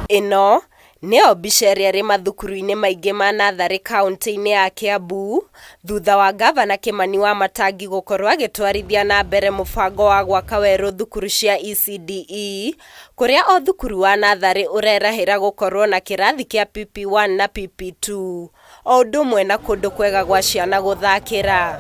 Ĩno nĩyo mbica ĩrĩa ĩrĩ mathukuru-inĩ maingĩ ma natharĩ kauntĩ-inĩ ya Kiambu thutha wa ngavana Kĩmani Wamatangi gũkorwo agĩtwarithia na mbere mũbango wa gwaka werũ thukuru cia ECDE kũrĩa o thukuru wa natharĩ ũrerahĩra gũkorwo na kĩrathi kĩa PP1 na PP2 o ũndũ ũmwe na kũndũ kwega gwa ciana gũthakĩra.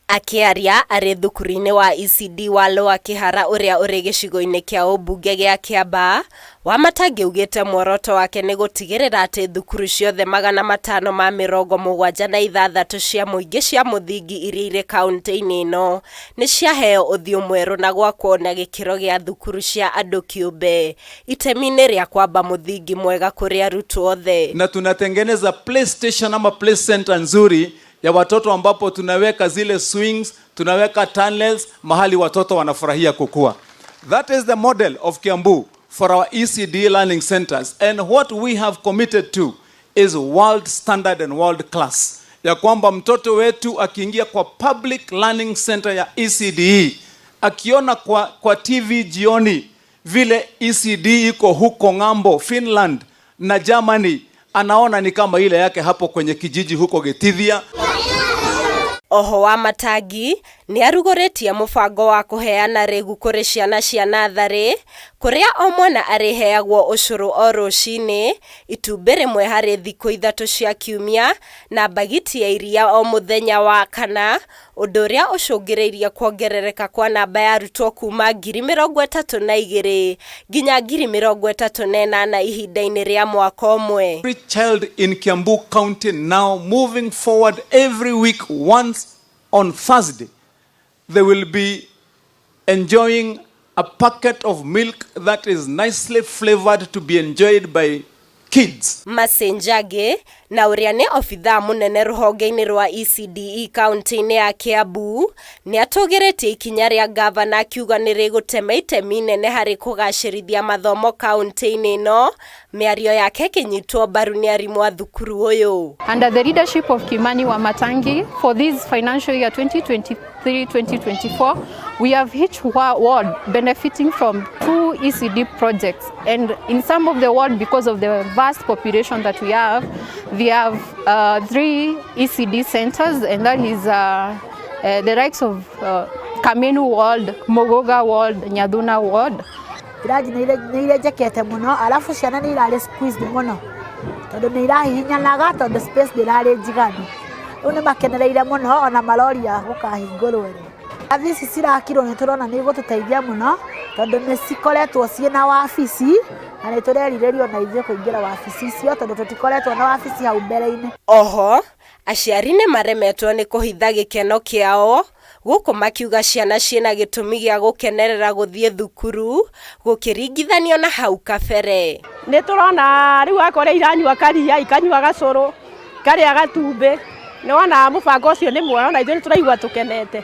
Akĩaria arĩ thukuru-inĩ wa ECD wa Lower Kĩhara ũrĩa ũrĩ gĩcigo-inĩ kĩa ũmbunge gĩa Kĩambaa, Wamatangi augĩte muoroto wake nĩ gũtigĩrĩra atĩ thukuru ciothe 576 cia mũingĩ cia mũthingi iria irĩ kauntĩ-inĩ ĩno nĩ ciaheo ũthiũ mwerũ na gwakwo na gĩkĩro gĩa thukuru cia andũ kĩũmbe itemi-inĩ rĩa kwamba mũthingi mwega kũrĩ arutwo othe. Na tunatengeneza playstation ama play center nzuri ya watoto ambapo tunaweka zile swings, tunaweka tunnels mahali watoto wanafurahia kukua. That is the model of Kiambu for our ECD learning centers, and what we have committed to is world standard and world class, ya kwamba mtoto wetu akiingia kwa public learning center ya ECDE, akiona kwa TV jioni vile ECD iko huko ng'ambo Finland na Germany, anaona ni kama ile yake hapo kwenye kijiji huko Gitithia. Oho Wamatangi nĩ arugũrĩtie mũbango wa kũheana rĩgu kũrĩ ciana cia natharĩ kũrĩa o mwana arĩheagwo ũcũrũ o rũcinĩ, itumbĩ rĩmwe harĩ thikũ 3 cia kiumia na mbagiti ya iria o mũthenya wa kana, ũndũ ũrĩa ũcũngĩrĩirie kuongerereka kwa namba ya arutwo kuma 32,000 nginya 38,000 ihinda-inĩ rĩa mwaka ũmwe. Every child in Kiambu County now moving forward, every week once on Thursday, they will be enjoying a packet of milk that is nicely flavored to be enjoyed by kids. Mercy Njagi na ũrĩa nĩ obithaa mũnene rũhonge-inĩ rwa ECDE kauntĩ-inĩ ya Kiambu nĩ atũgĩrĩtie ikinya rĩa ngavana akiuga nĩ rĩgũtema itemi inene harĩ kũgacĩrithia mathomo kauntĩ-inĩ ĩno, mĩario yake ĩkĩnyitwo mbaru nĩ arimũ a thukuru ũyũ. Under the leadership of Kimani Wamatangi, for this financial year 2023-2024, we have each ward benefiting from 2 ECD projects. And in some of the ward, because of the vast population that we have, we have 3 ECD centers, and that is the likes of Kamenu ward, Mogoga ward, Nyathuna ward. Irathi nĩ irenjekete mũno, arabu ciana nĩ irarĩ squeezed mũno tondũ nĩ irahihinyanaga tondũ space ndĩrarĩ njiganu. Rĩu nĩ makenereire mũno ona maroria gũkahingũrwo rĩ. Irathi ici cirakirwo nĩ tũrona nĩ igũtũteithia mũno tondũ nĩ cikoretwo ciĩna wabici na nĩ tũrerirĩria ona ithuĩ kũingĩra wabici icio tondũ tũtikoretwo na wabici hau mbere-inĩ. Oho aciari nĩ maremetwo nĩ kũhitha gĩkeno kĩao gũkũ makiuga ciana ciĩna gĩtũmi gĩa gũkenerera gũthiĩ thukuru gũkĩringithanio na hau kabere. Nĩ tũrona rĩu akorĩa iranyua karia, ikanyua gacũrũ, karĩa gatumbĩ, nĩ wona mũbango ũcio nĩ mwega ona ithuĩ nĩ tũraigua tũkenete.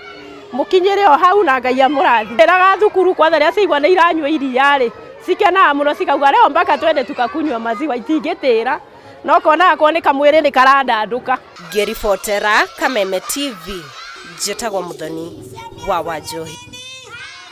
Mũkinyĩre o hau na Ngai amũrathime. Ĩraga thukuru kwanza rĩrĩa ciaigua nĩ iranyua iria rĩ, cikenaga mũno cikauga leo mpaka twende tukakunywa maziwa, itingĩtĩra no kona akorwo nĩ kamwĩrĩ nĩ karandandũka. Ngĩribotera Kameme TV, njĩtagwo Muthoni wa Wanjohi.